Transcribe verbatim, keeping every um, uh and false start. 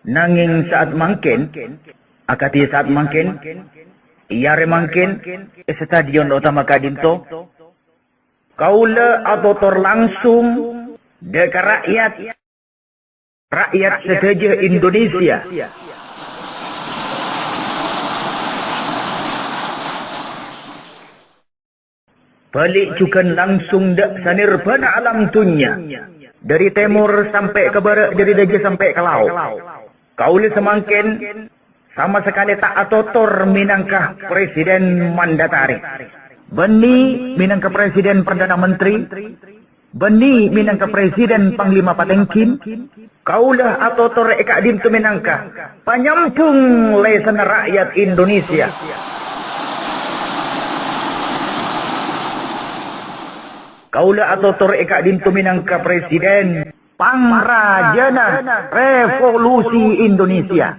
Nangèng sa'at mangkèn, akadhi sa'at mangkèn, è arè mangkèn, è stadion otama ka'dinto, kaulâ atotor langsung dâ' ka ra'yat, ra'yat sadhâjâ Indonesia. Bâli' jhughân langsung dâ' sanèrbhâna alam dhunnya, dâri tèmor sampè' ka bârâ', dâri dâjâ sampè' ka lao'. Kaulâ samangkèn sama sakalè ta' atotor mènangka presiden mandatari, bânnè mènangka presiden perdana menteri, bânnè mènangka presiden panglima patèngghin. Kaulâ atotor è ka'dinto mènangka panyambhung lèsanna ra'yat Indonesia. Kaulâ atotor è ka'dinto mènangka presiden pangrajâna revolusi Indonesia.